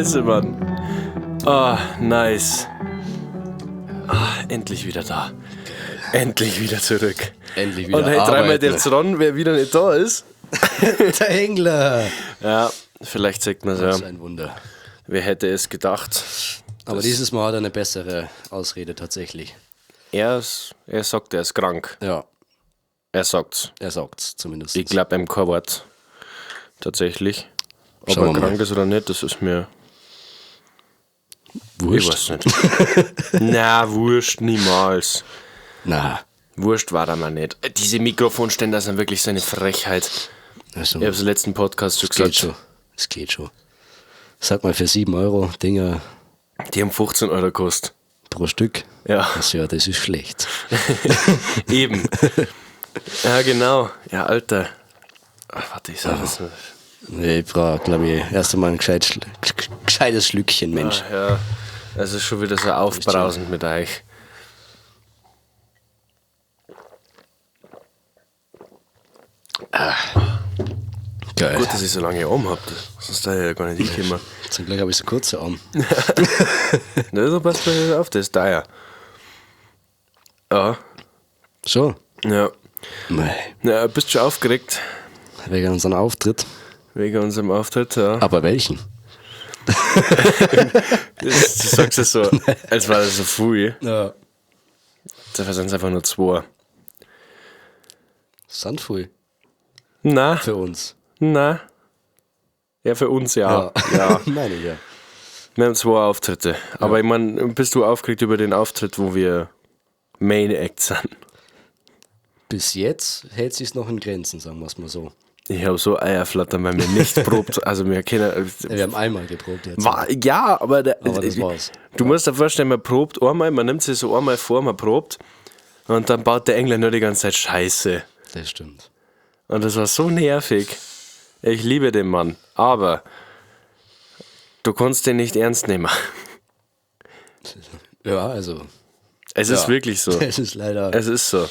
Scheiße, Mann. Ah, nice. Ah, endlich wieder da. Endlich wieder zurück. Endlich wieder Und hey, dreimal arbeiten. der dran, wer wieder nicht da ist. Der Engler. Ja, vielleicht sagt man es Das ist ja. ein Wunder. Wer hätte es gedacht? Aber dieses Mal hat er eine bessere Ausrede tatsächlich. Er sagt, er ist krank. Ja, Er sagt's. er sagt's zumindest. Ich glaube ihm kein Wort. Tatsächlich. Ob Schauen er wir mal. krank ist oder nicht, das ist mir. Wurscht. Ich weiß nicht. Na, wurscht, niemals. Na, Wurscht war er mal nicht. Diese Mikrofonständer sind wirklich so eine Frechheit. also, Ich hab's im letzten Podcast schon es geht gesagt. schon. Es geht schon. Sag mal, für 7 Euro Dinger Die haben 15 Euro gekostet. pro Stück. Ja. Also, ja, das ist schlecht. Eben. Ja, genau. Ja, Alter. Ach, warte, ich sag das nicht. Nee, Ich brauche, glaube ich, erst einmal ein gescheites Schlückchen, Mensch. Ach, ja, es ist schon wieder so aufbrausend mit euch. Geil. Gut, dass ich so lange Arm hab. Sonst da ja gar nicht hingekommen. Zum Glück habe ich so kurze Arme. Na, so passt mir auf, das ist da ja. Ja. Schon. Ja. Mei. Na, bist schon aufgeregt Wegen unserem Auftritt. wegen unserem Auftritt, ja. Aber welchen? Das, du sagst es so, als war das so viel. Ja. Dafür sind es einfach nur zwei. Sandful. Na, Für uns. na. Ja, für uns ja. Ja. Meine ich ja. Wir haben zwei Auftritte. Aber ich meine, bist du aufgeregt über den Auftritt, wo wir Main Act sind? Bis jetzt hält sich's noch in Grenzen, sagen wir es mal so. Ich habe so Eierflattern, weil wir nicht probt. Also wir kennen. Wir haben einmal geprobt jetzt. War, ja, aber, der, Aber das war's. Du musst dir vorstellen, man probt einmal, man nimmt sich so einmal vor, man probt und dann baut der Engländer nur die ganze Zeit Scheiße. Das stimmt. Und das war so nervig. Ich liebe den Mann, aber du kannst den nicht ernst nehmen. Ja, also. Es ist ja. wirklich so. Es ist leider Es ist so. ein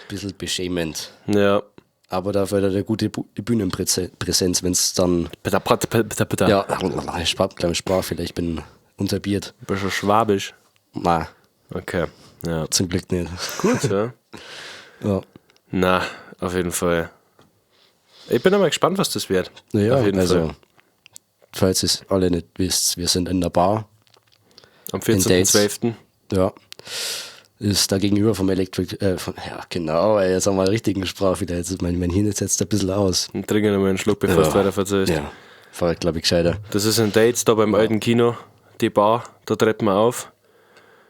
bisschen beschämend. Ja. Aber dafür hat er eine gute Bühnenpräsenz, wenn es dann. Bitte, bitte, bitte, bitte. Ja, ich hab, glaube ich, Sprachfehler, ich bin unterbiert. Bist du schwabisch? Na, Okay. Ja. zum Glück nicht. Gut, ja. Ja, Na, auf jeden Fall. Ich bin aber gespannt, was das wird. naja, auf jeden also, Fall. falls ihr es alle nicht wisst, wir sind in der Bar. Am in Dates. 14.12. Ja. Ist da gegenüber vom Electric, ja, genau, ey, jetzt haben wir einen richtigen Sprachfehler. Jetzt ist mein Hirn jetzt setzt ein bisschen aus. Und trinken nochmal einen Schluck, bevor du weiter verzählst. Ja, war, glaube ich, gescheiter. Das ist ein Dates da beim alten Kino, die Bar, da treten wir auf.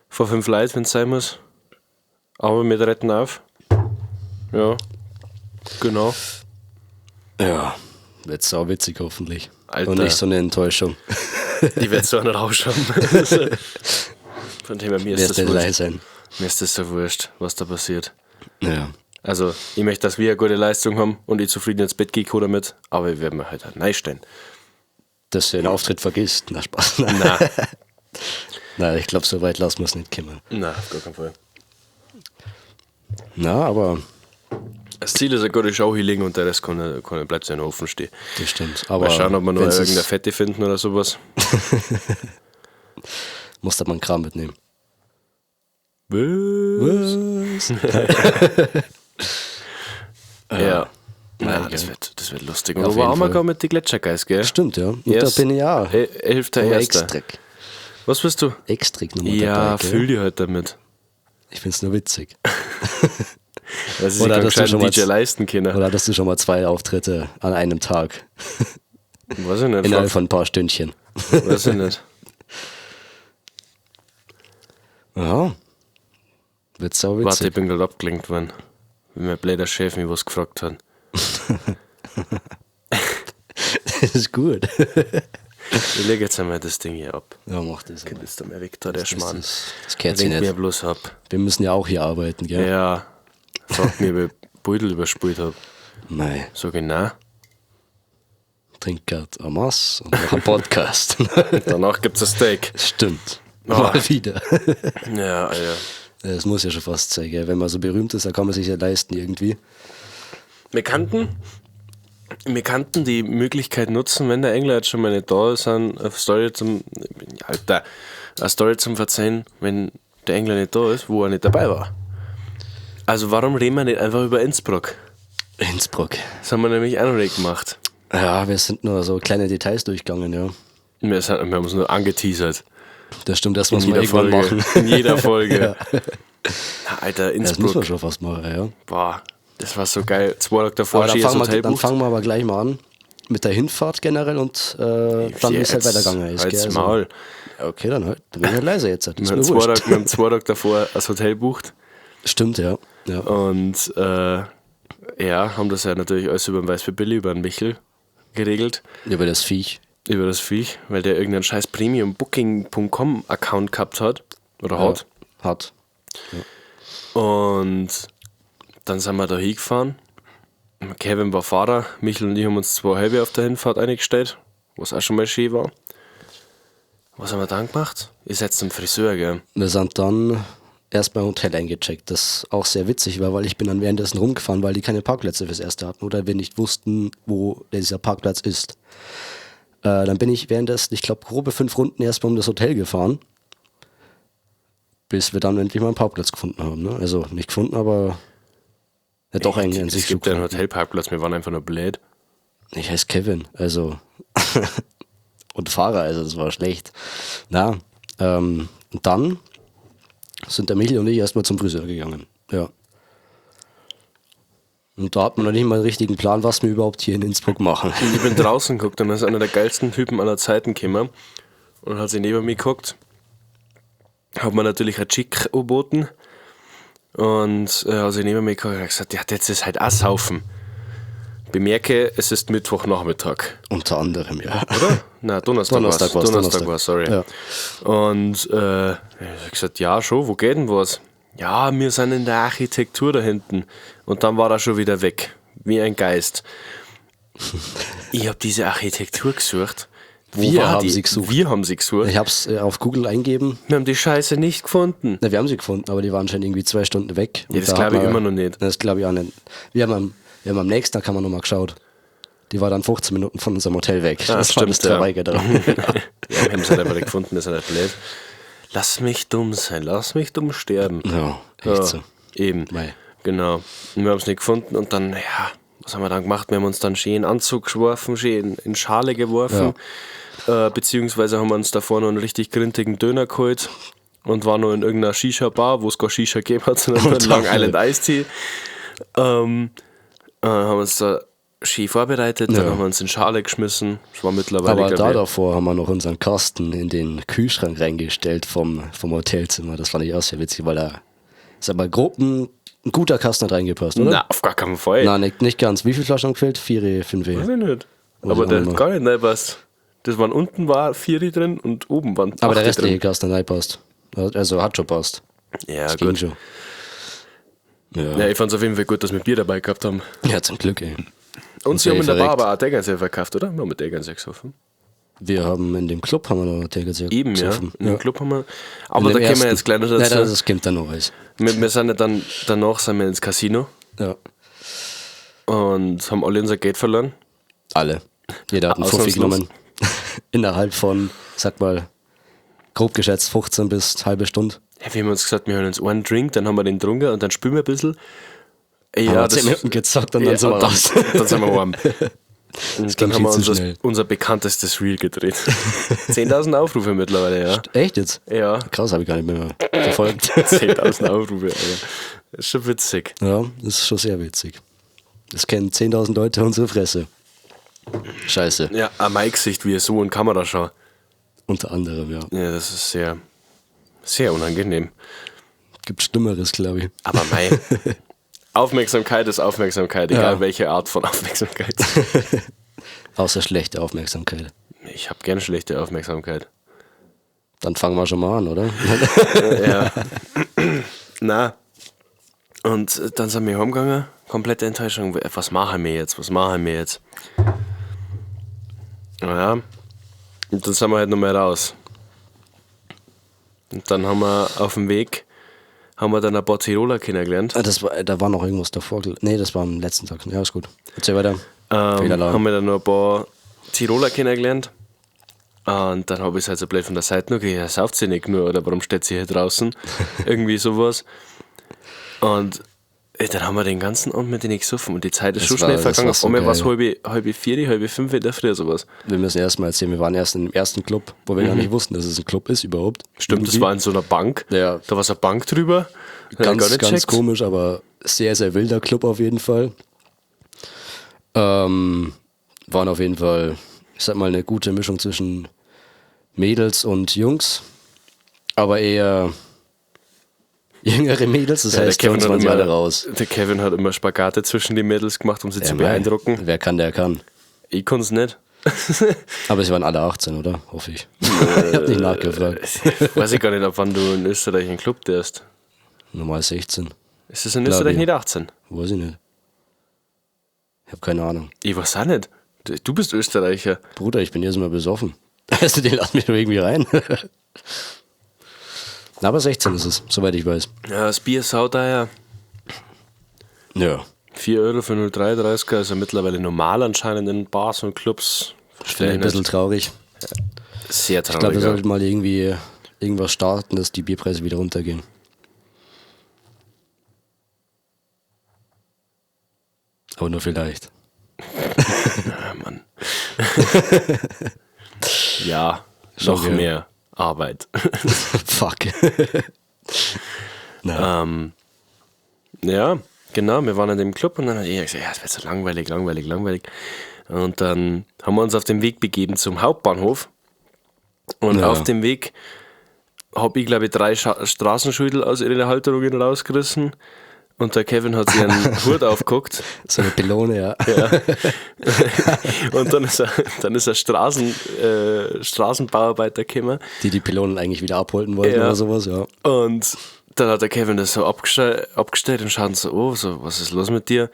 Vor 5 Leuten, wenn es sein muss. Aber wir treten auf. Ja. Genau. Ja, wird sau witzig hoffentlich. Alter. Und nicht so eine Enttäuschung. Ich werde so einen Rausch haben. Von dem her, mir ist Wirst das nicht wurscht. leid sein. Mir ist das so wurscht, was da passiert. Ja. Also, ich möchte, dass wir eine gute Leistung haben und ich zufrieden ins Bett gehe damit, aber ich werde mir halt auch reinstellen. Dass du den Auftritt vergisst. Na, Spaß. Nein. Nein, ich glaube, so weit lassen wir es nicht kommen. Nein, auf gar keinen Fall. Na, aber Das Ziel ist eine gute Show hinlegen und der Rest bleibt ja noch offen stehen. das stimmt. Aber Mal schauen, ob wir noch wenn's irgendeine ist, Fette finden oder sowas. muss da mal einen Kram mitnehmen. Was? Was? Ja. Na, Nein, das gell. wird lustig. Und Auf wo waren jeden wir Fall. gar mit den Gletschergeist, gell? Stimmt, ja. Und Erst da bin ich auch. 11.1. Aber Extrick. Was bist du? Extrick nochmal Ja, dabei. Gell? fühl dich halt damit. Ich find's nur witzig. Dass ich Oder keinen dass du gescheiten schon mal DJ leisten können. Oder hattest du schon mal 2 Auftritte an einem Tag? Weiß ich nicht. Innerhalb von ein paar Stündchen. Weiß ich nicht. Ja. Wird sau Warte, witzig. ich bin gerade abgelenkt worden. Wie mein blöder Chef mich was gefragt hat. Das ist gut. Ich lege jetzt einmal das Ding hier ab. Ja, mach das. Das ist da mehr weg da, der Schmarrn. Das gehört sich Lenkt mir nicht. bloß ab. Wir müssen ja auch hier arbeiten, gell? Ja. Fragt mich, ob ich Beutel überspült habe. Mei, Sag ich, nein. trink grad en masse und mach einen Podcast. Danach gibt's ein Steak. Stimmt. Ah. Mal wieder. Ja, Alter. Das muss ja schon fast sein, gell? Wenn man so berühmt ist, dann kann man sich ja leisten irgendwie. Wir kannten Wir könnten die Möglichkeit nutzen, wenn der Engler jetzt schon mal nicht da ist, eine Story zum, Alter, eine Story zum Verzeihen, wenn der Engler nicht da ist, wo er nicht dabei war. Also warum reden wir nicht einfach über Innsbruck? Innsbruck. Das haben wir nämlich auch noch nicht gemacht. Ja, wir sind nur so kleine Details durchgegangen, ja. Wir haben uns nur angeteasert. Das stimmt, das muss man irgendwann Folge. machen. In jeder Folge. Ja. Na, Alter, Das muss Innsbruck. man schon fast machen, ja. Boah, das war so geil. 2 Tage davor Aber dann schön das fangen, wir, Hotel dann bucht. fangen wir aber gleich mal an mit der Hinfahrt generell und dann, wie es halt weitergegangen ist. Halt's Gell? Also, Maul. okay, dann halt. Dann bin ich halt leise jetzt. Das ist Wir haben mir zwei wurscht. Tage, wir haben 2 Tage davor das Hotel bucht. Stimmt, ja. Ja. Und ja, haben das ja natürlich alles über den Weißbier Billy, über den Michel geregelt. Über das Viech. Über das Viech, weil der irgendeinen scheiß Premium-Booking.com Account gehabt hat. Oder hat. Ja, hat. Und dann sind wir da hingefahren. Kevin war Fahrer, Michel und ich haben uns 2 halbe auf der Hinfahrt eingestellt, was auch schon mal schön war. Was haben wir dann gemacht? Ihr seid zum Friseur, gell? Wir sind dann erst beim Hotel eingecheckt, das auch sehr witzig war, weil ich bin dann währenddessen rumgefahren, weil die keine Parkplätze fürs Erste hatten oder wir nicht wussten, wo dieser Parkplatz ist. Dann bin ich währenddessen, ich glaube, grobe 5 Runden erstmal um das Hotel gefahren, bis wir dann endlich mal einen Parkplatz gefunden haben. Ne? Also nicht gefunden, aber ja, doch einen an Es sich schon gibt ja einen gefunden. Hotelparkplatz, wir waren einfach nur blöd. Ich heiße Kevin, also und Fahrer, also das war schlecht. Na, und dann sind der Michel und ich erstmal zum Friseur gegangen. Ja. Und da hat man noch nicht mal einen richtigen Plan, was wir überhaupt hier in Innsbruck machen. Ich bin draußen geguckt und da ist einer der geilsten Typen aller Zeiten gekommen und hat sich neben mir geguckt. Hat mir natürlich ein Chick angeboten und hat sich neben mir geguckt und hat gesagt, ja, das ist halt auch Saufen. Bemerke, es ist Mittwochnachmittag. Unter anderem, ja. Oder? Nein, Donnerstag, Donnerstag war's. war's, Donnerstag Donnerstag. war's, sorry. Ja. Und ich hab gesagt, ja, schon, wo geht denn was? Ja, wir sind in der Architektur da hinten. Und dann war er schon wieder weg, wie ein Geist. Ich habe diese Architektur gesucht. Wo Wir war haben die? sie gesucht. Wir haben sie gesucht. Ich hab's auf Google eingegeben. Wir haben die Scheiße nicht gefunden. Na, wir haben sie gefunden, aber die waren schon irgendwie 2 Stunden weg. Und Ja, das da glaub hat ich man- immer noch nicht. Das glaube ich auch nicht. Wir haben am nächsten Tag haben wir nochmal geschaut. Die war dann 15 Minuten von unserem Hotel weg. Ah, das war stimmt, das ja. Traurige daran. Ja, wir haben es halt einfach nicht gefunden, das ist halt blöd. Lass mich dumm sein, lass mich dumm sterben. Ja, echt Ja, so. Eben. Mei. Genau. Und wir haben es nicht gefunden und dann, ja, was haben wir dann gemacht? Wir haben uns dann schön in Anzug geworfen, schön in Schale geworfen. Beziehungsweise haben wir uns davor noch einen richtig grintigen Döner geholt und waren noch in irgendeiner Shisha-Bar, wo es gar Shisha gegeben hat, sondern nur einen Long Island Iced Tea. Haben uns da schön vorbereitet, dann Ja. haben wir uns in Schale geschmissen. Das war mittlerweile, Aber glaub da ich, davor haben wir noch unseren Kasten in den Kühlschrank reingestellt vom Hotelzimmer. Das fand ich auch sehr witzig, weil da ist aber grob ein guter Kasten hat reingepasst, oder? Na, auf gar keinen Fall. Nein, nicht ganz. Wie viele Flaschen haben gefehlt? 4, 5. Weiß ich nicht. Weiß Aber ich der auch nicht hat gar nicht reinpasst. Das waren unten war 4 drin und oben waren Aber der 8 restliche drin. Kasten hat reinpasst. Also hat schon passt. Ja, Das ging gut. schon. Ja. Ja, ich fand es auf jeden Fall gut, dass wir Bier dabei gehabt haben. Ja, zum Glück, ey. Und sie haben in der verreckt. Bar aber auch Tegernseher verkauft, oder? Wir haben Tegernseher gesoffen. Wir haben in dem Club haben wir noch Tegernseher Eben, ja. gesoffen. In dem Club haben wir. Aber In da dem kommen wir ersten. jetzt gleich noch dazu. Nein, das kommt dann noch alles. Wir sind ja dann, danach sind wir ins Casino Ja. und haben alle unser Geld verloren. Alle. Jeder hat einen Fuffi Ausnahmslos. genommen. Innerhalb von, sag mal, grob geschätzt 15 bis halbe Stunde. Ja, wir haben uns gesagt, wir hören uns einen Drink, dann haben wir den getrunken und dann spülen wir ein bisschen. Ja, Haben wir 10 Minuten gezockt und dann ja, sind wir und dann, raus. Dann sind wir warm. Und dann ging haben viel wir zu schnell. unser bekanntestes Reel gedreht. 10.000 Aufrufe mittlerweile, ja. Echt jetzt? Ja, Krass, habe ich gar nicht mehr verfolgt. 10.000 Aufrufe, Alter. Das ist schon witzig. Ja, das ist schon sehr witzig. Das kennen 10.000 Leute unsere Fresse. Scheiße. Ja, auch mein Gesicht, wie ich so in Kamera schaue. Unter anderem, ja. Ja, das ist sehr, sehr unangenehm. Gibt Schlimmeres, glaube ich. Aber mei, Aufmerksamkeit ist Aufmerksamkeit, egal Ja. welche Art von Aufmerksamkeit. Außer schlechte Aufmerksamkeit. Ich habe gerne schlechte Aufmerksamkeit. Dann fangen wir schon mal an, oder? Ja. Na. Und dann sind wir heimgegangen. Komplette Enttäuschung. Was machen wir jetzt? Was machen wir jetzt? Naja. Und dann sind wir halt nochmal raus. Und dann haben wir auf dem Weg, haben wir dann ein paar Tiroler kennengelernt. Ah, das war, da war noch irgendwas davor. Nee, das war am letzten Tag. Ja, ist gut. Erzähl weiter. Fehlalarm. Haben wir dann noch ein paar Tiroler kennengelernt. Und dann habe ich es halt so blöd von der Seite noch okay, er sauft sie nicht nur, oder warum steht sie hier draußen? Irgendwie sowas. Und dann haben wir den ganzen Abend mit denen gesoffen und die Zeit ist Das schon schnell war- das vergangen. war Auf so einmal war es geil. 3:30, 4:30 in der Früh, sowas. Wir müssen erstmal erzählen, wir waren erst im ersten Club, wo wir gar nicht wussten, dass es ein Club ist überhaupt. Mhm. Stimmt, das Irgendwie. war in so einer Bank. Ja. Da war so eine Bank drüber. Hab ich ganz, gar nicht ganz gecheckt. komisch, aber sehr, sehr wilder Club auf jeden Fall. Waren auf jeden Fall, ich sag mal, eine gute Mischung zwischen Mädels und Jungs, aber eher jüngere Mädels, das Ja, der heißt, bei uns hat waren sie immer, alle raus. Der Kevin hat immer Spagate zwischen die Mädels gemacht, um sie zu Ja, mei, beeindrucken. Wer kann, der kann. Ich konnte es nicht. Aber sie waren alle 18, oder? Hoffe ich. Ich hab nicht nachgefragt. Weiß ich gar nicht, ab wann du in Österreich einen Club darfst. Normal 16. Ist das in Glaub Österreich ich. nicht 18? Weiß ich nicht. Ich habe keine Ahnung. Ich weiß auch nicht. Du bist Österreicher. Bruder, ich bin jedes Mal besoffen. Also den lass mich doch irgendwie rein. Na, aber 16 ist es, soweit ich weiß. Ja, das Bier ist sauteuer. Ja. 4 Euro für 0,33 ist ja mittlerweile normal anscheinend in Bars und Clubs. Verstehe Finde ich ich ein bisschen nicht. traurig. Sehr Ich glaube, traurig. wir ja. sollten mal irgendwie irgendwas starten, dass die Bierpreise wieder runtergehen. Aber nur vielleicht. Ja, Mann. Ja, Schon noch geil. mehr Arbeit. Fuck. Na, Ja, genau, wir waren in dem Club und dann hat er gesagt, ja, es wird so langweilig, langweilig, langweilig. Und dann haben wir uns auf den Weg begeben zum Hauptbahnhof. Und Ja. auf dem Weg habe ich, glaube ich, 3 Straßenschüttel aus ihren Halterungen rausgerissen. Und der Kevin hat sich einen Hut aufgeguckt. so eine Pylone, ja. Und dann ist er Straßenbauarbeiter gekommen. Die die Pylonen eigentlich wieder abholten wollten Ja. oder sowas, ja. Und dann hat der Kevin das so abgestellt und schaut so, oh, so, was ist los mit dir?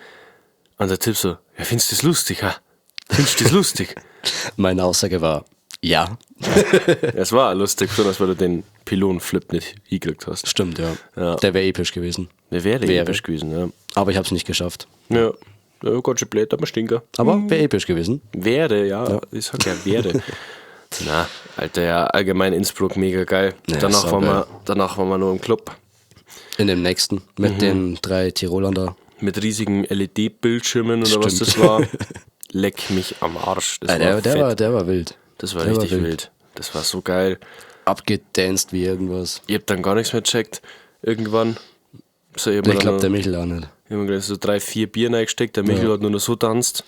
Und der Typ so, ja, findest du das lustig, ha? Findest du das lustig? Meine Aussage war, ja. Es war auch lustig, besonders weil du den Pylonenflip nicht hingekriegt hast. Stimmt, ja. Ja. Der wäre episch gewesen. Der wäre Wäre. episch gewesen, ja. Aber ich habe es nicht geschafft. Ja, ja ganz schön blöd, aber Stinker. Aber wäre episch gewesen. Wäre, ja. Ich sag ja, wäre. Na, Alter, ja, allgemein Innsbruck mega geil. Ja, Danach, waren saugeil. wir, danach waren wir nur im Club In dem nächsten. Mit den 3 Tirolern da. mit riesigen LED-Bildschirmen oder was Stimmt. das war. Leck mich am Arsch. Das Ja, war der, fett. der war wild. Das war der richtig wild. Das war so geil. Abgedanced wie irgendwas. Ich hab dann gar nichts mehr gecheckt. Irgendwann. So, ich hab mir Ich dann glaube, noch- der Michel auch nicht. ich hab mir gleich so 3, 4 Bier reingesteckt. Der Michel Ja. hat nur noch so tanzt.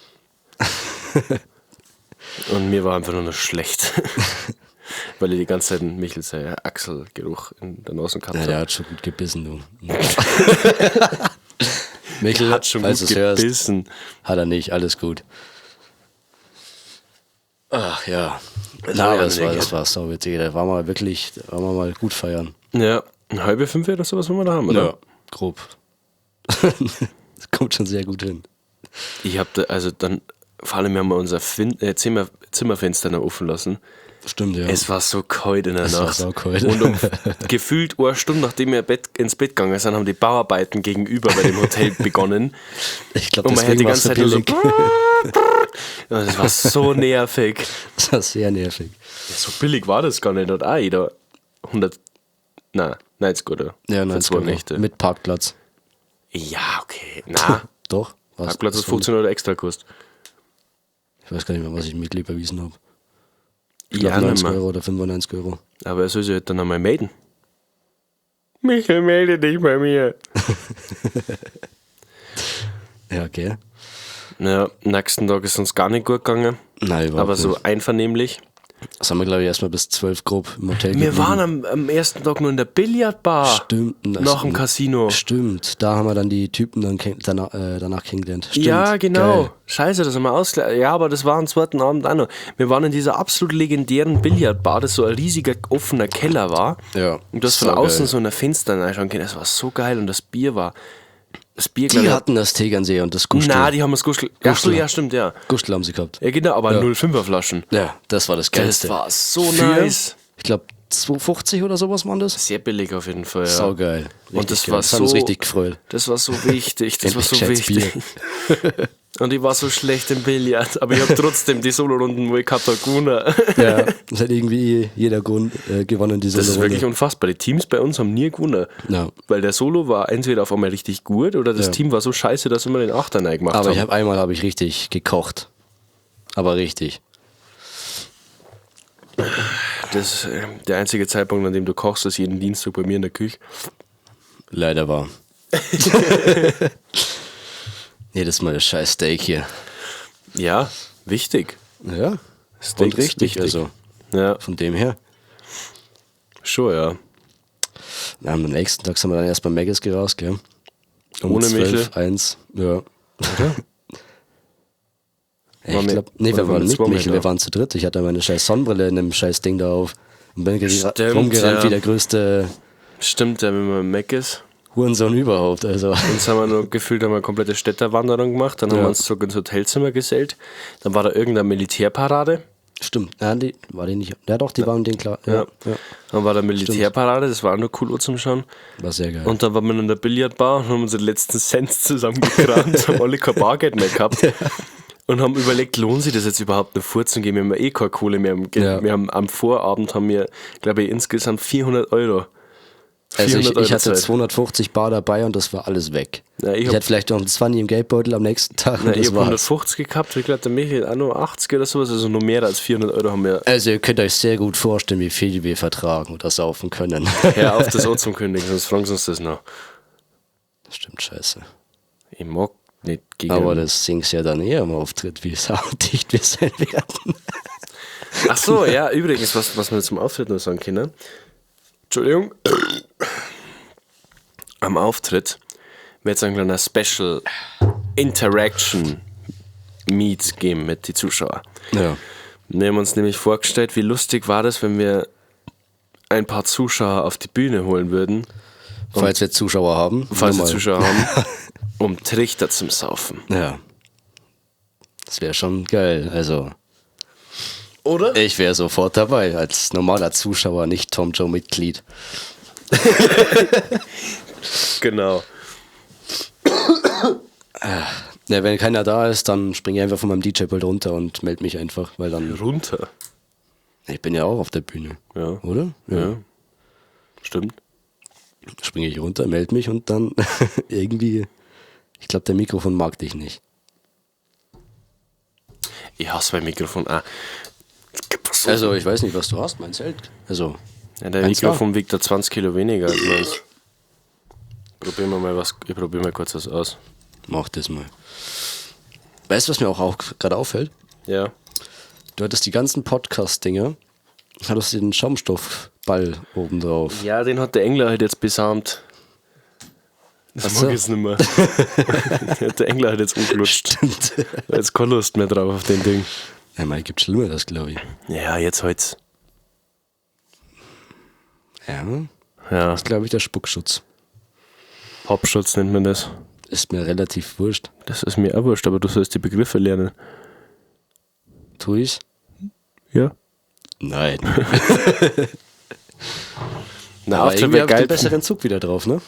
Und mir war einfach nur noch schlecht. Weil ich die ganze Zeit Michel sein Achselgeruch in der Nase gehabt Ja, habe. der hat schon gut gebissen, du. Michel, Hat schon falls gut du's hörst, gebissen. hat er nicht, alles gut. Ach ja. Das Na, hab ich aber auch das nicht war, das war sau witzig. Da waren wir wirklich, da waren wir mal gut feiern. Ja, 4:30 oder sowas wollen wir da haben, oder? Ja, grob. Das kommt schon sehr gut hin. Ich hab da, also dann, vor allem haben wir unser Zimmerfenster noch offen lassen. Stimmt, ja. Es war so kalt in der Es war Nacht. saukalt. Und um gefühlt eine Stunde, nachdem wir ins Bett gegangen sind, haben die Bauarbeiten gegenüber bei dem Hotel begonnen. Ich glaube, Und man hört die deswegen war es ganze so Zeit nur so. billig. Und das war so nervig. Das war sehr nervig. Ja, so billig war das gar nicht. Hat auch jeder 100, nein, 90 oder? Ja, Für 90 zwei Euro. Nächte. Mit Parkplatz. Ja, okay. Na, Doch. Was? Parkplatz hat Das war- 15 Euro extra gekostet. Ich weiß gar nicht mehr, was ich Mitglied überwiesen habe. Ich Ja, glaube 90 nicht mehr. Euro oder 95 Euro. Aber er soll sich halt dann einmal melden. Michael, melde dich bei mir. Ja, okay. Ja, nächsten Tag ist uns gar nicht gut gegangen. Nein, überhaupt Aber so nicht. einvernehmlich. Das haben wir, glaube ich, erstmal bis 12 grob im Hotel Wir geblieben. waren am ersten Tag nur in der Billardbar. Stimmt. das- Nach dem Casino. Stimmt, da haben wir dann die Typen dann danach kennengelernt. Stimmt. Ja, genau. Geil. Scheiße, das haben wir ausgelassen. Ja, aber das war am zweiten Abend auch noch. Wir waren in dieser absolut legendären Billardbar, das so ein riesiger offener Keller war. Ja, Und du hast von saugeil. außen so ein Fenster reinschauen können. Das war so geil und das Bier war. Das Bier, glaub Die ich, hatten das Tegernsee und das Gustl. Na, die haben das Gustl. Ach so, Gustl. ja, stimmt, ja. Gustl haben sie gehabt. Ja, genau, aber 0,5er Flaschen. Ja, das war das Geilste. Das war so Für, nice. Ich glaube, 2,50 oder sowas waren das? Sehr billig auf jeden Fall, ja. Saugeil. Und das geil. war Das hat uns so- richtig gefreut. Das war so wichtig, das war Endlich so gescheites wichtig. Und ich war so schlecht im Billard, aber ich habe trotzdem die Solorunden, wo ich gehabt habe, gewonnen. Ja, das hat irgendwie jeder gewonnen, diese Das ist Runde. wirklich unfassbar. Die Teams bei uns haben nie gewonnen. Ja. Weil der Solo war entweder auf einmal richtig gut oder das Ja. Team war so scheiße, dass wir den Achter rein gemacht Aber haben. ich hab, einmal habe ich richtig gekocht. Aber richtig. Das, der einzige Zeitpunkt, an dem du kochst, ist jeden Dienstag bei mir in der Küche. Leider war. Jedes Mal das scheiß Steak hier. Ja, wichtig. Ja. Steak Und ist richtig, wichtig. also Ja, von dem her. schon, ja. Na, am nächsten Tag sind wir dann erst bei Maggis raus, gell? Um Ohne 12, Michel? 1, ja. Waren Ich wir- glaub, nee, oder wir waren waren wir mit zweimal Michel, da? wir waren zu dritt. Ich hatte meine scheiß Sonnenbrille in einem scheiß Ding da auf und bin Stimmt, rumgerannt ja. wie der größte Stimmt, ja, wenn man Mac ist. Hurensohn überhaupt. Also, Uns haben wir nur gefühlt haben wir eine komplette Städterwanderung gemacht. Dann haben Ja. wir uns zurück ins Hotelzimmer gesellt. Dann war da irgendeine Militärparade. stimmt. Ja, die, war die nicht. Ja, doch, die waren den klar. Ja, ja. Dann war da Militärparade, das war auch noch cool zum Schauen. War sehr geil. Und dann waren wir in der Billardbar und haben unsere letzten Cents zusammengekramt, haben alle kein Bargeld mehr gehabt. Und haben überlegt, lohnt sich das jetzt überhaupt noch vorzugehen? Wir haben ja eh keine Kohle mehr. Ja. Wir haben am Vorabend haben wir, glaube ich, insgesamt 400 Euro. Also ich, 400 Euro ich hatte Zeit. 250 Bar dabei und das war alles weg. Ja, ich ich hab- hatte vielleicht noch einen 20 im Geldbeutel am nächsten Tag Na, und ich das habe war's. 150 gehabt, ich glaube, der Michael auch noch 80 oder sowas, also noch mehr als 400 Euro haben wir. Also ihr könnt euch sehr gut vorstellen, wie viel wir vertragen oder saufen können. Hör auf, das auch zum Kündigen, sonst fragen sie uns das noch. Stimmt, scheiße. Ich mag nicht gegen. Aber das singst ja dann eher im Auftritt, wie saudicht wir sein werden. Ach so, ja, übrigens, was wir zum Auftritt noch sagen können. Entschuldigung. Am Auftritt wird es ein kleiner Special Interaction Meet geben mit den Zuschauern. Ja. Wir haben uns nämlich vorgestellt, wie lustig war das, wenn wir ein paar Zuschauer auf die Bühne holen würden, Falls wir Zuschauer haben. falls wir nochmal. Zuschauer haben, um Trichter zum Saufen. Ja. Das wäre schon geil. Also, Oder? ich wäre sofort dabei, als normaler Zuschauer, nicht Tom Joe Mitglied. Genau. Ja, wenn keiner da ist, dann springe ich einfach von meinem DJ-Pult runter und melde mich einfach, weil dann. Runter. Ich bin ja auch auf der Bühne. Ja. Oder? Ja. Stimmt. Springe ich runter, melde mich und dann irgendwie. Ich glaube, der Mikrofon mag dich nicht. Ich hasse mein Mikrofon auch. So Also, ich weiß nicht, was du hast, mein Zelt. Also, Ja, der Eins war. Mikrofon wiegt da 20 Kilo weniger als meins. Probieren wir mal was. Ich probiere mal kurz was aus. mach das mal. Weißt du, was mir auch gerade auffällt? Ja. Du hattest die ganzen Podcast-Dinger, hattest den Schaumstoffball oben drauf. Ja, den hat der Engler halt jetzt besamt. Das Ach mag so. ich jetzt nicht mehr. Der Engler hat jetzt angelutscht. Stimmt. Da Jetzt keine Lust mehr drauf auf den Ding. Ja, mal gibt Schlimmeres, glaube ich. Ja, jetzt heute. Ja, Ja, das ist, glaube ich, der Spuckschutz. Popschutz nennt man das. Ist mir relativ wurscht. Das ist mir auch wurscht, aber du sollst die Begriffe lernen. Tu ich's? Ja. Nein. Na, Aber Auftritt irgendwie wär hab ich geil. den besseren Zug wieder drauf, ne?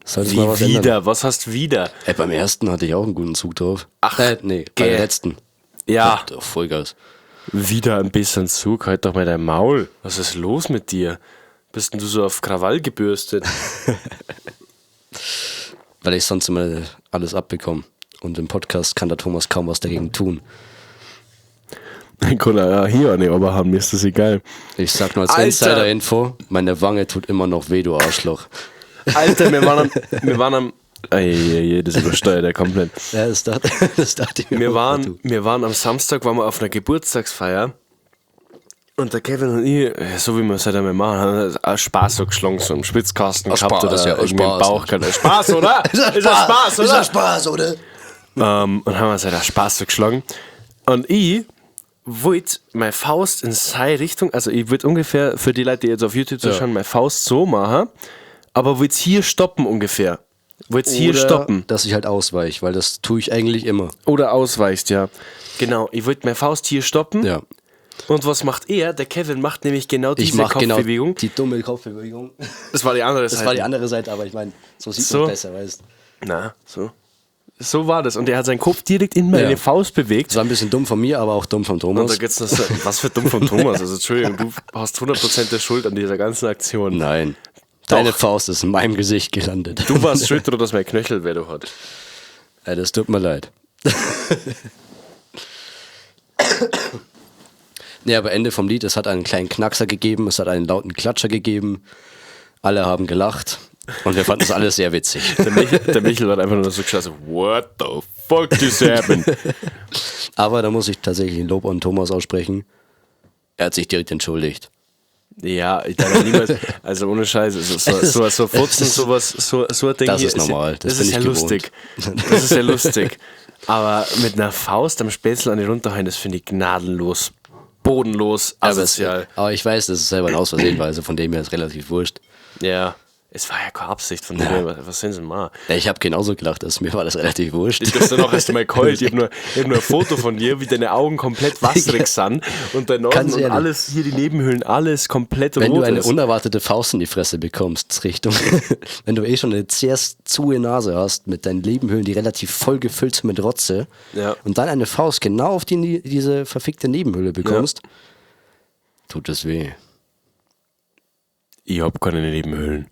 Sollte Wie mal was wieder? ändern. Was hast wieder? Ey, beim ersten hatte ich auch einen guten Zug drauf. Ach, nee, bei geh. der letzten. Ja. Doch, Vollgas. Wieder ein bisschen Zug, halt doch mal dein Maul. Was ist los mit dir? Bist denn du so auf Krawall gebürstet? Weil ich sonst immer alles abbekomme. Und im Podcast kann der Thomas kaum was dagegen tun. Ich kann auch hier eine aber haben, mir ist das egal. Ich sag nur als Alter! Insider-Info, meine Wange tut immer noch weh, du Arschloch. Alter, wir waren am. Ey, ey, ey, das übersteuert er komplett. Ja, das dachte, das dachte ich mir. Wir auch, waren, du. wir waren am Samstag, waren wir auf einer Geburtstagsfeier. Und der Kevin und ich, so wie wir es halt einmal machen, haben auch Spaß so geschlagen, so im Spitzkasten Aus gehabt Spaß, oder ja, aus irgendwie im Spaß. Bauch gehabt. Spaß, oder? Ist das Spaß, oder? Ist das Spaß, oder? Und haben uns halt auch Spaß so geschlagen. Und ich wollte meine Faust in seine Richtung, also ich würde ungefähr, für die Leute, die jetzt auf YouTube zuschauen, meine Faust so machen, aber wollte hier stoppen ungefähr. Wollte hier Oder, stoppen. Dass ich halt ausweiche, weil das tue ich eigentlich immer. Oder ausweichst, ja. Genau, ich wollte meine Faust hier stoppen Ja. Und was macht er? Der Kevin macht nämlich genau diese Ich mach genau Kopfbewegung. die dumme Kopfbewegung. Das war die andere Seite. Das war die andere Seite, aber ich meine, so sieht So. man besser, weißt du. Na, so. So war das. Und er hat seinen Kopf direkt in meine Ja. Faust bewegt. Das war ein bisschen dumm von mir, aber auch dumm von Und Thomas. da geht's noch so, was für dumm von Thomas. Also Entschuldigung, du hast 100% der Schuld an dieser ganzen Aktion. Nein. Deine Faust ist in meinem Gesicht gelandet. Du warst schuld daran, dass mein Knöchel weh hat. Ja, das tut mir leid. Nee, aber Ende vom Lied, es hat einen kleinen Knackser gegeben, es hat einen lauten Klatscher gegeben. Alle haben gelacht und wir fanden es alle sehr witzig. Der Michel hat einfach nur so geschaut, so, what the fuck just happened? Aber da muss ich tatsächlich ein Lob an Thomas aussprechen. Er hat sich direkt entschuldigt. Ja, ich darf niemals, also ohne Scheiß, also so Furzen, sowas, so ein Ding Das hier ist normal, Das, das ist bin ja ich lustig. Das ist ja lustig. Aber mit einer Faust am Spätzle an die runterhauen, das finde ich gnadenlos, bodenlos, asozial. Aber ich weiß, dass es selber ein Aus Versehen war, also von dem her ist relativ wurscht. Ja, es war ja keine Absicht von dem her, was sind sie mal? Ja, ich habe genauso gelacht, also mir war das relativ wurscht. Ich hab's dann auch erst mal geheult. Ich hab nur ein Foto von dir, wie deine Augen komplett wasserig sind und dein Nasen Ganz und ehrlich. alles hier, die Nebenhöhlen, alles komplett Wenn rot du eine ist. unerwartete Faust in die Fresse bekommst, Richtung, wenn du eh schon eine sehr zuhe Nase hast, mit deinen Nebenhöhlen, die relativ voll gefüllt sind mit Rotze, Ja. und dann eine Faust genau auf diese verfickte Nebenhöhle bekommst, tut es weh. Ich hab keine Nebenhöhlen.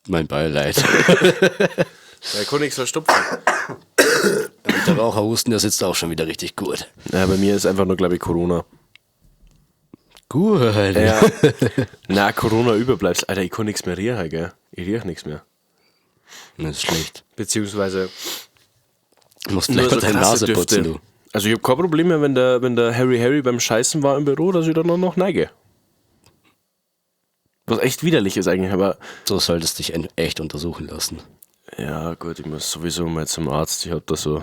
Mein Beileid. Ja, kann nichts verstopfen. Und der Raucherhusten, der sitzt auch schon wieder richtig gut. Ja, bei mir ist einfach nur, glaube ich, Corona. Gut. Ja. Na, Corona überbleibst. Alter, ich kann nichts mehr riechen, gell? Ich riech nichts mehr. Das ist schlecht. Beziehungsweise Du musst nur vielleicht so mal deine krasse Nase Düfte. putzen, du. Also ich hab kein Problem mehr, wenn der Harry beim Scheißen war im Büro, dass ich dann noch neige. Was echt widerlich ist eigentlich, aber Du solltest dich echt untersuchen lassen. ja gut, ich muss sowieso mal zum Arzt. Ich hab da so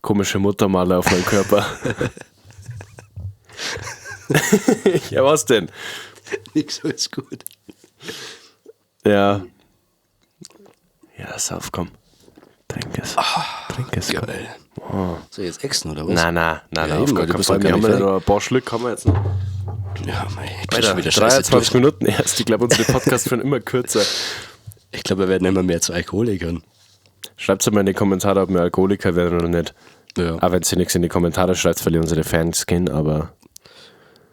komische Muttermale auf meinem Körper. Ja, was denn? Nix, ist gut. Ja. Ja, sauf, komm. Trink es. Trink es. komm. Geil. Soll ich jetzt exen oder was? Na, na, na, Ja, na, auf eben, gar weil du keinen bist Fall. noch Wir gar haben nicht ja noch ein paar Schlück, haben wir jetzt noch. Ja, mei, ich bin Alter, schon wieder scheiße 23 durch. Minuten erst. Ich glaube, unsere Podcasts werden immer kürzer. Ich glaube, wir werden immer mehr zu Alkoholikern. Schreibt mal in die Kommentare, ob wir Alkoholiker werden oder nicht. Ja. Auch wenn ihr nichts in die Kommentare schreibt, verlieren unsere Fans kennen, aber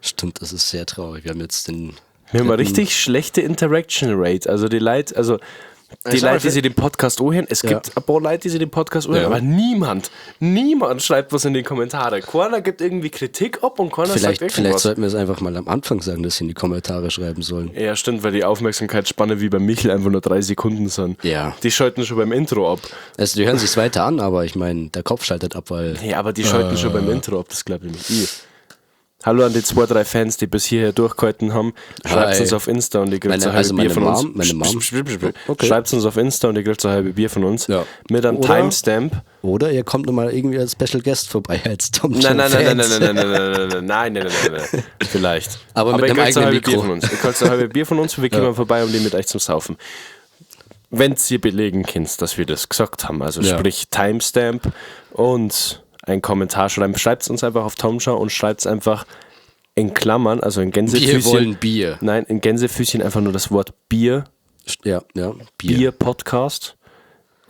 Stimmt, das ist sehr traurig. Wir haben jetzt den. wir haben eine richtig schlechte Interaction Rate. Also die Leute, also die Ich sag mal, Leute, die sich den Podcast anhören, es Ja. gibt ein paar Leute, die sich den Podcast anhören, Ja. aber niemand schreibt was in die Kommentare. Keiner gibt irgendwie Kritik ab und keiner Vielleicht, sagt vielleicht irgendwas. sollten wir es einfach mal am Anfang sagen, dass sie in die Kommentare schreiben sollen. Ja, stimmt, weil die Aufmerksamkeitsspanne wie bei Michel einfach nur 3 Sekunden sind. Ja. Die schalten schon beim Intro ab. Also, die hören sich's weiter an, aber ich meine, der Kopf schaltet ab, weil. Ja, aber die schalten schon beim Intro ab, das glaube ich nicht. Ich. Hallo an die 2, 3 Fans, die bis hierher durchgehalten haben. Schreibt Hi. uns auf Insta und ihr kriegt Meine- ein halbe also Bier meine von uns. Mom- meine Mom. Psch, psch, psch, psch. Okay. Schreibt uns auf Insta und ihr kriegt ein halbe Bier von uns. Ja. Mit einem Oder- Timestamp. Oder ihr kommt nochmal irgendwie als Special Guest vorbei als Tom Nein, nein, nein, nein, Fans. nein, nein, nein, nein, nein, nein, nein, nein, nein, nein, nein. Vielleicht. Aber mit ihr einem kriegt ein eigenen halbe Bier Mikro. von uns. Ihr kriegt ein halbe Bier von uns und wir kommen vorbei und die mit euch zum Saufen. Wenn ihr belegen könnt, dass wir das gesagt haben, also Ja. sprich Timestamp und ein Kommentar schreiben, schreibt uns einfach auf Tomschau und schreibt es einfach in Klammern, also in Gänsefüßchen. Wir wollen Bier. Nein, in Gänsefüßchen einfach nur das Wort Bier, Ja, ja, Bier. Bier Podcast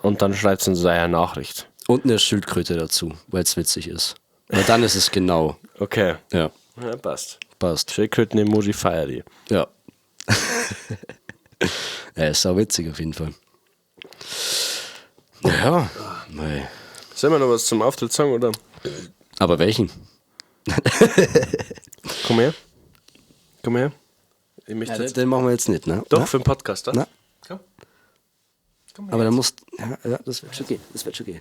und dann schreibt uns eine Nachricht. Und eine Schildkröte dazu, weil es witzig ist. Weil dann ist es genau. Okay. Ja, Ja, passt. passt. Schildkröten-Emoji feier die. Ja. Ja, ist auch witzig auf jeden Fall. Ja, mei. Sollen wir noch was zum Auftritt sagen, oder? Aber welchen? Komm her. Komm her. Ich möchte Ja, den, jetzt. den machen wir jetzt nicht, ne? Doch, Na? für den Podcast, oder? Na? Komm. Komm her. Aber da musst. Ja, ja, das wird schon gehen. Das wird schon gehen.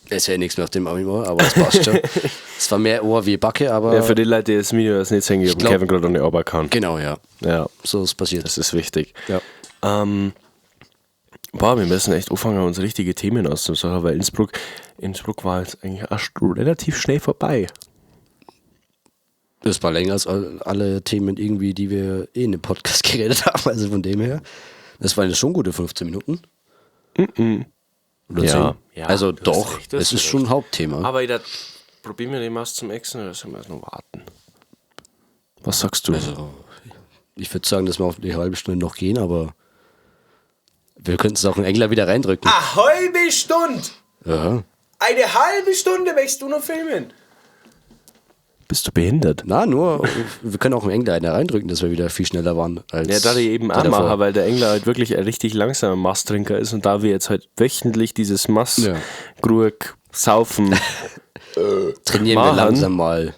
Ist ja nichts mehr auf dem Ami, aber es passt schon. Es war mehr Ohr wie Backe, aber. Ja, für die Leute, die das Video das nicht sehen, ich habe glaub- Kevin gerade eine Oberkan. genau, ja. Ja, So ist passiert. das ist wichtig. Ja. Boah, wir müssen echt anfangen, uns richtige Themen auszusuchen, weil Innsbruck war jetzt eigentlich erst relativ schnell vorbei. Das war länger als alle Themen irgendwie, die wir eh in dem Podcast geredet haben. Also von dem her. Das waren jetzt schon gute 15 Minuten. Oder Ja. 10. Ja, Also du hast doch, recht, du hast es ist recht. schon ein Hauptthema. Aber ich dachte, probieren wir den Mast zum Exen oder sollen wir erst noch warten? Was sagst du? Also, ich würde sagen, dass wir auf die halbe Stunde noch gehen, aber wir könnten es auch in Engler wieder reindrücken. Eine halbe Stunde! Ja. Eine halbe Stunde möchtest du noch filmen? Bist du behindert? Na, nur, wir können auch im Engler einen reindrücken, dass wir wieder viel schneller waren als. Ja, da ich eben der auch davor. machen, weil der Engler halt wirklich ein richtig langsamer Masttrinker ist und da wir jetzt halt wöchentlich dieses Massgrurk saufen. Trainieren wir machen. langsam mal.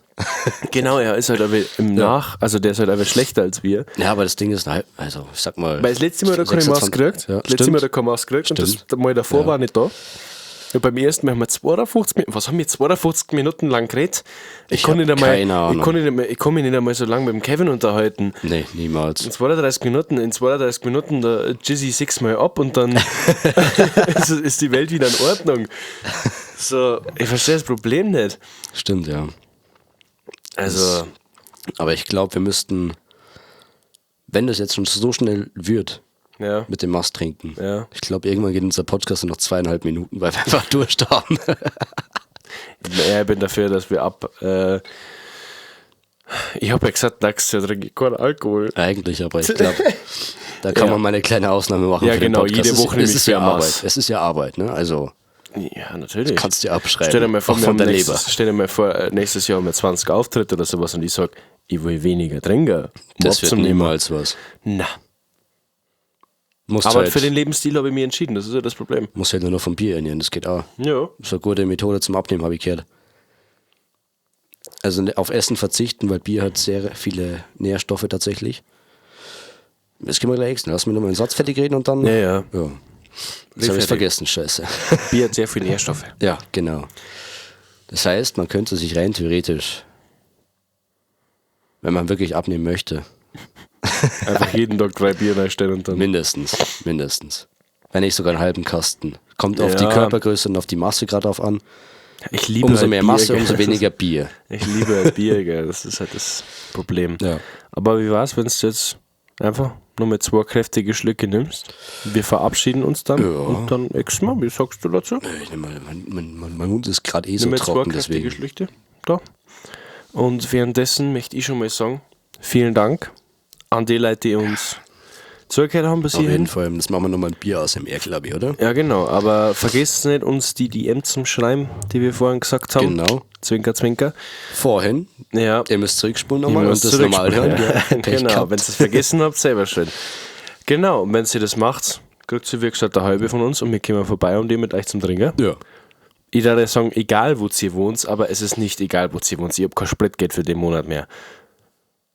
Genau, er ist halt aber im Nach, also der ist halt einfach schlechter als wir. Ja, aber das Ding ist, also ich sag mal. Weil das letzte Mal, da keine Maß 26 gekriegt. Ja, das letzte Mal, stimmt. da keine Maß gekriegt und das Stimmt. Mal davor war nicht da. Und beim ersten Mal haben wir 52 Minuten, was haben wir 52 Minuten lang geredet? Ich, hab kann nicht einmal, keine Ahnung. Ich kann, nicht einmal, ich kann mich nicht einmal so lange mit dem Kevin unterhalten. Nee, niemals. In 32 Minuten, in 32 Minuten, da jizz ich sechsmal ab und dann ist die Welt wieder in Ordnung. So, ich verstehe das Problem nicht. Stimmt, ja. Also, Aber ich glaube, wir müssten, wenn das jetzt schon so schnell wird, ja. mit dem Mast trinken. Ja. Ich glaube, irgendwann geht unser Podcast nur noch 2,5 Minuten, weil wir einfach Durst haben. Ja, ich bin dafür, dass wir ab. Ich habe ja gesagt, nächstes Jahr trinke ich keinen Alkohol. Eigentlich, aber ich glaube, da kann Ja. man mal eine kleine Ausnahme machen. Ja, für den genau, Podcast. jede Es Woche ist, nehme es ich ist ja für Maß. Arbeit. Es ist ja Arbeit, ne? Also Ja, natürlich. kannst du dir abschreiben. Stell dir mal vor, Auch wir von haben der nächstes, Leber. stell dir mal vor, nächstes Jahr haben wir 20 Auftritte oder sowas und ich sag, ich will weniger trinken. Um Das wird abzunehmen. niemals was. Na. Musst Aber halt, für den Lebensstil habe ich mich entschieden, das ist ja das Problem. musst halt nur noch vom Bier ernähren, das geht auch. Ja. Das ist eine gute Methode zum Abnehmen, habe ich gehört. Also auf Essen verzichten, weil Bier hat sehr viele Nährstoffe tatsächlich. Das können wir gleich extra. Lass mich nochmal einen Satz fertig reden und dann. Ja, ja. Ja. Das habe ich fertig. vergessen, scheiße. Bier hat sehr viele Nährstoffe. Ja, genau. Das heißt, man könnte sich rein theoretisch, wenn man wirklich abnehmen möchte, Einfach jeden Tag 3 Bier reinstellen und dann. mindestens, mindestens. Wenn nicht sogar einen halben Kasten. Kommt auf die Ja. Körpergröße und auf die Masse gerade drauf an. Ich liebe Umso halt mehr Bier, Masse, gell. umso weniger Bier. Ich liebe halt Bier, gell. Das ist halt das Problem. Ja. Aber wie war's, wenn du jetzt einfach nur mit 2 kräftige Schlücke nimmst? Wir verabschieden uns dann Ja. und dann extra, wie sagst du dazu? Ich nehme mal, mein Mund ist gerade eh so Nimm mal 2 trocken, kräftige deswegen. Schlücke. Da. Und währenddessen möchte ich schon mal sagen, vielen Dank an die Leute, die uns zugehört haben bis Auf jeden hierhin. Fall, das machen wir nochmal ein Bier aus dem R, glaube ich, oder? Ja, genau. Aber vergesst nicht, uns die DM zum Schreiben, die wir vorhin gesagt haben. Genau. Zwinker, zwinker. Vorhin, Ja. ihr müsst zurückspulen nochmal Ihr und müsst das nochmal hören. zurückspulen. gell? Pech Genau, gehabt. wenn ihr es vergessen habt, selber schön. Genau, und wenn ihr das macht, kriegt ihr, wie gesagt, eine halbe von uns und wir kommen vorbei und die mit euch zum Trinken. Ja. Ich würde sagen, egal wo ihr wohnt, aber es ist nicht egal, wo ihr wohnt. Ich habe kein Spritgeld für den Monat mehr.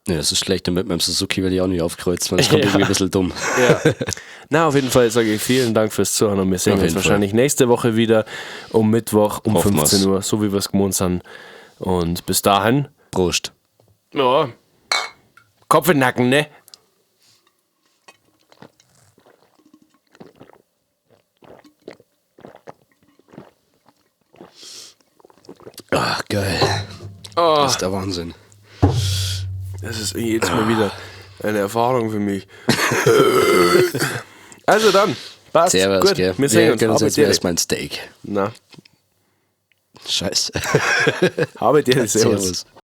Ja, das ist schlecht, und mit meinem Suzuki werde ich auch nicht aufkreuzen, weil das kommt Ja. irgendwie ein bisschen dumm. Ja. Na, auf jeden Fall sage ich vielen Dank fürs Zuhören und wir sehen Auf uns jeden Fall. wahrscheinlich nächste Woche wieder um Mittwoch um Hoffen wir's. 15 Uhr, so wie wir es gewohnt sind. Und bis dahin, Prost. ja, Kopf in den Nacken, ne? Ach, geil. Oh. Das ist der Wahnsinn. Das ist jedes Mal wieder eine Erfahrung für mich. Also dann, passt. Servus, Gut, gell. wir sehen uns. gönnen uns Habe jetzt Ehre. erstmal ein Steak. Na, Scheiße. habe dir, servus. Servus.